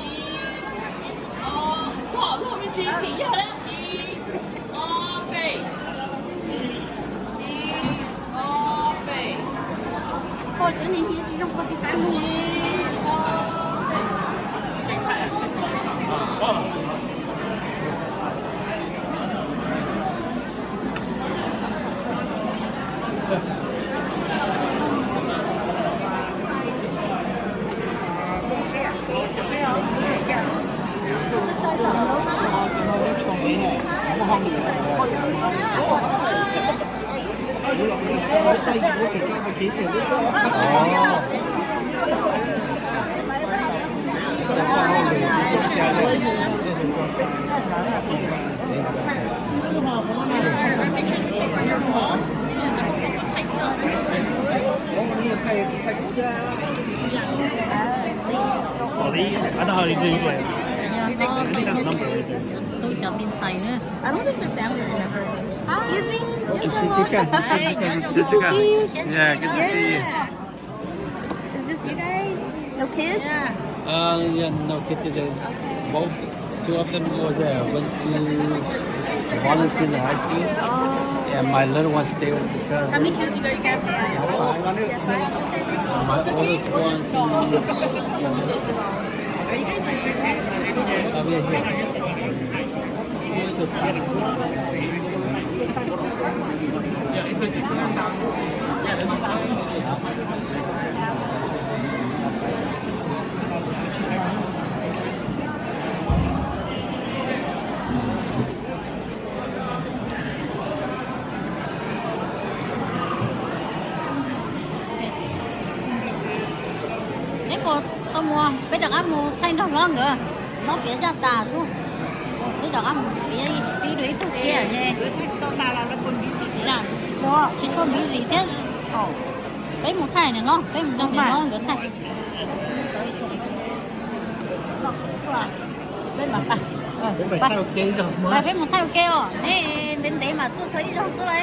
Ib, ob, koj luag me ntsis, thim yog na. Ib, ob, peb. Ib, ob, peb. Koj cov niag hnyiab tsis zoo, koj tsis xav nug. Ib, ob, peb. Oh, they, I know how they do it. Yeah. I think that's number right there. Tôi chọn pin xài nữa. I don't think they're family members. Hi. Excuse me. Hi. Good to see you. Yeah, good to see you. Yeah. Is this you guys? No kids? Uh, yeah, no kids today. Okay. Both, two of them go there. Went to volunteer in the high school, oh, and my little one stay with the cousin. How many kids you guys have there? Five. Five, okay. My oldest one, are you guys like, oh, yeah, yeah. Neb puas tau mus, peb rov qab mus thaij nrog hlob nkawd, hlob piav zaj tas xwb. Peb rov qab mus piav, pib dua ib tug thiab ne. Tsis tshua busy thiab. Peb mus thaij no, peb mus nrog hlob nkawd thaij. Peb mus thaij ua ke os, neb ntev ntev mas tuaj txog ib zaug xwb lauj.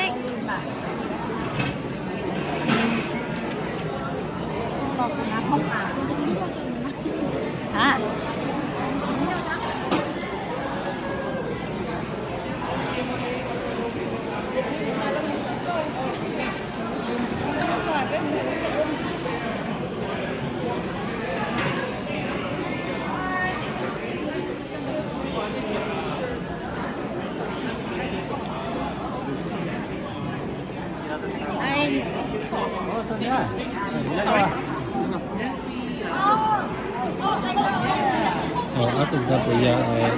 Ov, ob tug ntawd puas yog, puas yog,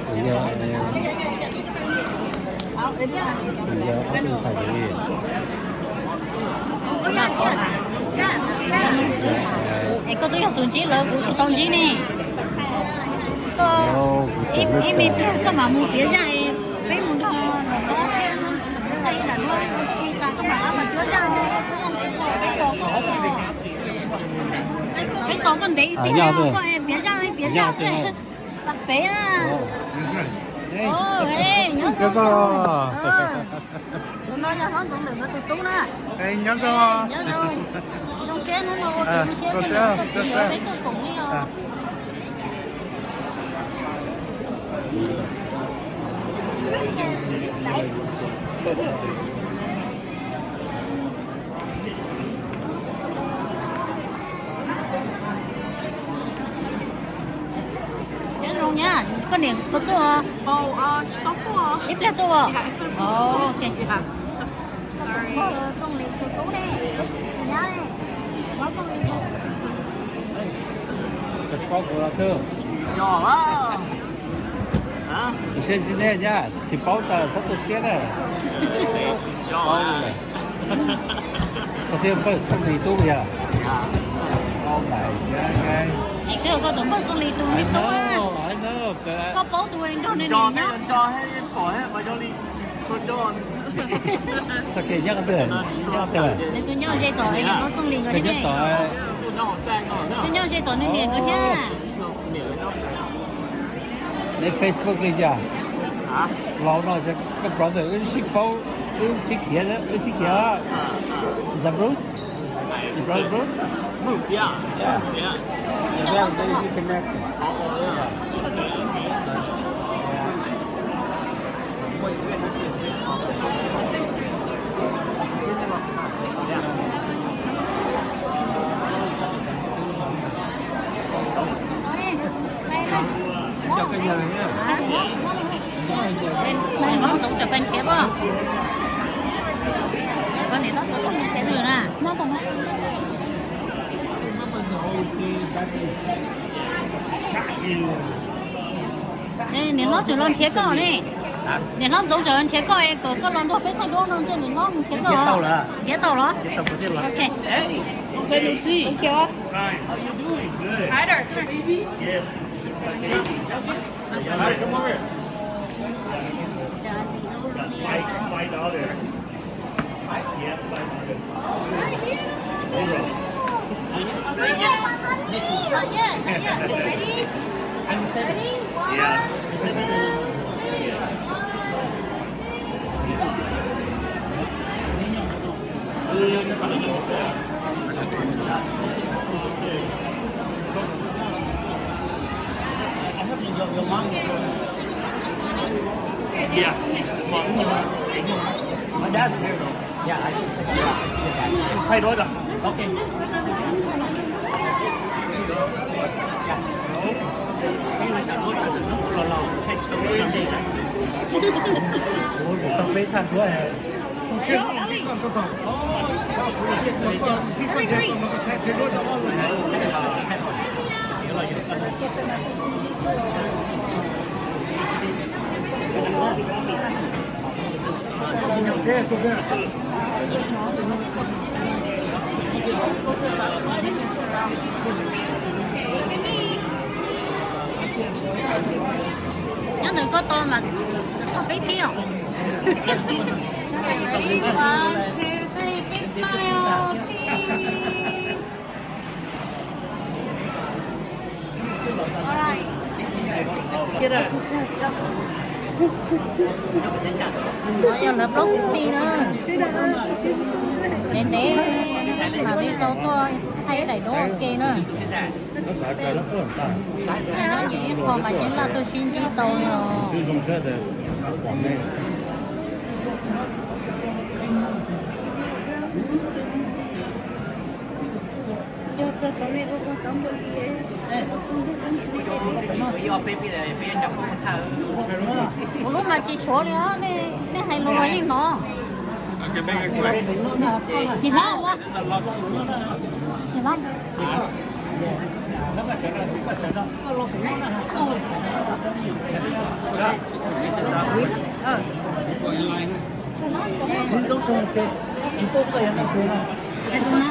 puas yog ob tug ntxhais li? Es koj twb yog tus ntsib lawv, kuv tsis tau ntsib ne. Koj ib me pliag koj mam mus piav zaj, peb mus nrog lawv, ib lam luag tas koj mam rov qab mus piav zaj. Peb tos koj ntev tiag, koj piav zaj, piav zaj xwb. Pas pem na. Nyob zoo. Tus no yog hlob Ntxoov Lwm nkawd tus tub na. Nyob zoo. Zoo siab hnub no ua kev zoo siab thiab, koj txiv yuav peb tuaj koom li os. Nyob zoo nyab, koj niam puas tuaj? Ib pliag tuaj os. Tsis paub kuv los twb. Siab ntsib nej nyab, tsis paub tas txhob tu siab na. Koj thiaj npawg Txooj Lis tub yog? Es koj tus npawg Txooj Lis tus me tub. Koj paub tus nrog nws nyob. Nws tus nyob ze tom nws npawg Txooj Lis nkawd thiab ne. Tus nyob ze tom nws niam nkawd thiab. Neb Facebook li cas? Los no koj brother wb sib paub, wb sib khiav, wb sib khiav. Is that Bruce? Your brother Bruce? Yeah. Yeah, we connected. Hlob Ntxoov tseem pais nrhiav koj. Koj niam hlob tau tuaj nrhiav lwm na. Niam hlob tseem los nrhiav koj ne. Niam hlob Ntxoov tseem los nrhiav koj es kom koj los nrog peb thaij duab no, nrhiav koj. Nrhiav tau los? Nrhiav tau los. Yeah, my, my dad's here though. Yeah, I should take it. Thay đổi rồi. Okay. Tao peb thaj duab. Nyob ntawm koj tau mas txog peb thib os. One, two, three, big smile, cheese. Yog lawv plaub kwv tij na, ntev ntev mam li tau tuaj thaij ib daim duab ua ke na. Nyob nyias ib qho mas yeej laj tuaj sib ntsib tau li os. Kuv lub mas tsis tshuav li os, nej hais lus los yeej hnov. Nim hlob ua, nim hlob. Tsis zoo tug ces tsis paub koj yog leej twg no. Leej twg no?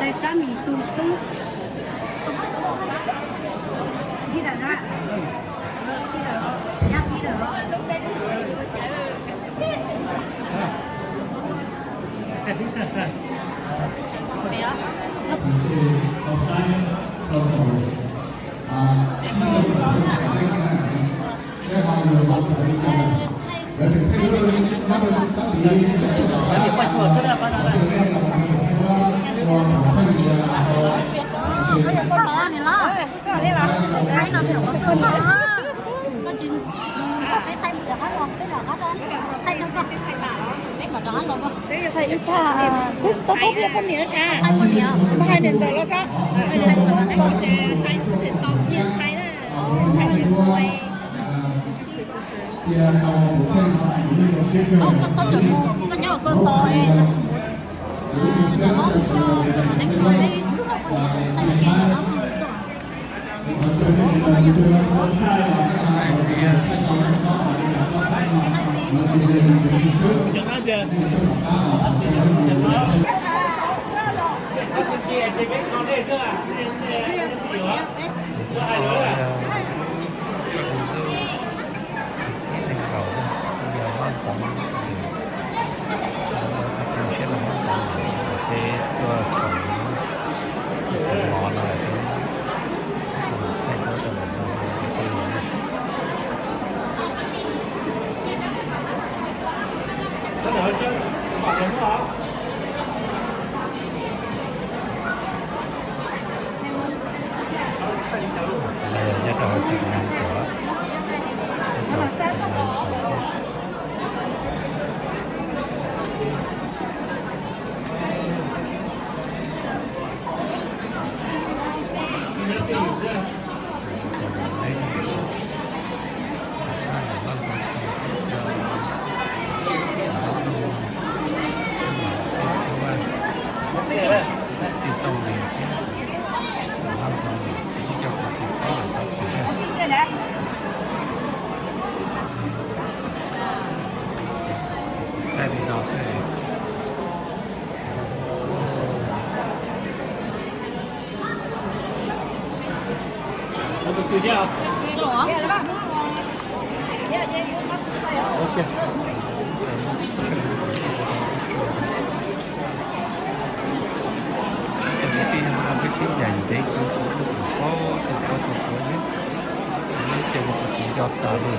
Tes tsab mis tus tub. Pib lawm na. Pib lawm, nyab pib lawm. Thaij ib thaj, peb txog thaij peb poj niam sas, peb hais niam ntxawm los sas, ntxhais ntxhais. Koj txhob cawm mus, koj nyob koj tos. Leej laus, yog hmoob txov, siab laug hmoob txov, ces tuaj txog tseem mov no lawm, thaij duab rau ntawm no. Nyob rau hauv xeem Nas Tsuav, nyob rau xeem Nas Tsuav. Ua tus twg thiab? Ua kiag. Tus kwv tij no peb sib ncaim ntev kuv kuv tus paub tus paub tus paub li. Ces kuv tsis nco tas li.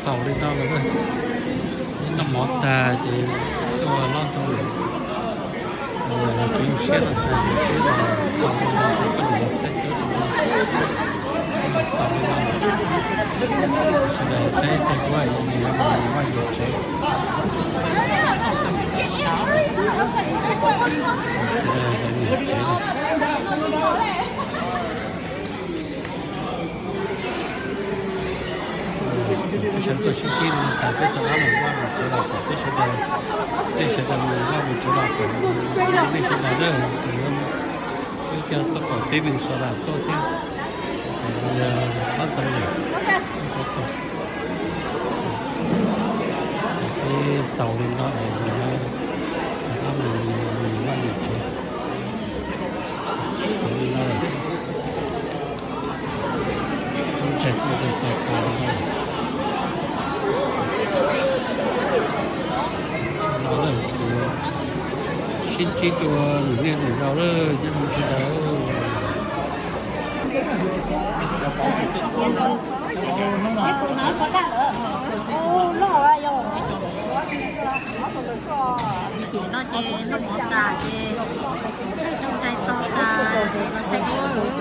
Xaus li no lawm, noj mov tag ces tuaj lob ntoo lawm. Tsis zoo siab los tag, xaus li no ces koj niam thaij cuab rau no. Xaus li no, sawv daws saib tag kuv yuav mus vaj yus tsev. Sawv daws mus tsev. Peb sawv daws tuaj sib ntsib no tas peb tau rov mus vaj mus tsev los kom peb sawv daws, peb sawv daws mus vaj mus tsev los kom nej sawv daws na, peb coj tau kom peb Minnesota tuaj thiab, kom yog qab ntawd lawm. Peb xaus li no es rov mus vaj mus tsev. Xaus li no lawm. Lub tshais tuaj tag tag li no lawm. Los lawm, sib ntsib dua lwm niaj lwm zaus lawm, nyob zoo sawv daws. Ces no ces noj mov tas ces thaij coob thaij tau tas ces los thaij ua lwm.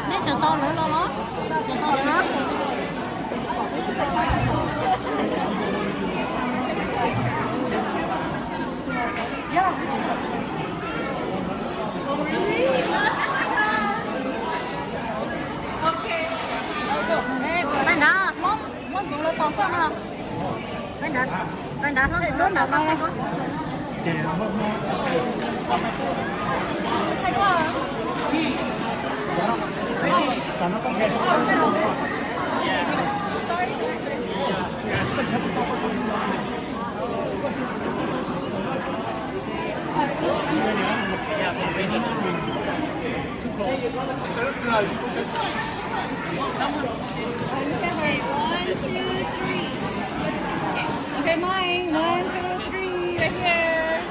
Nej tsawg tau lawm los los? Tsawg tau lawm los? Pab nrad, Hmoob, Hmoob tus lawv tos koj no. Pab nrad, pab nrad, Hmoob tus lawv tos koj no. Okay, mine. One, two, three, right here.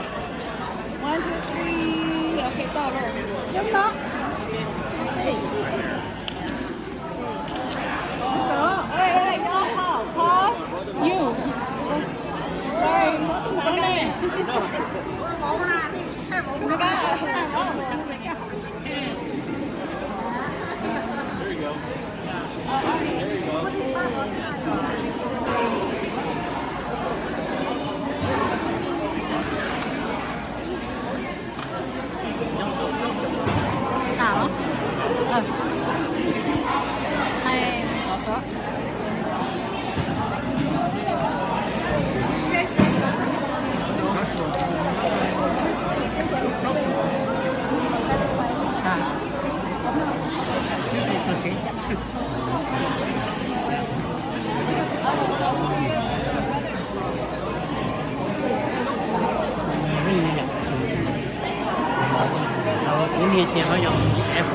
One, two, three. Okay, go, go. Hey, hey, hey, y'all, Paul, Paul, you. Sorry. Kuv niag ces ho yog F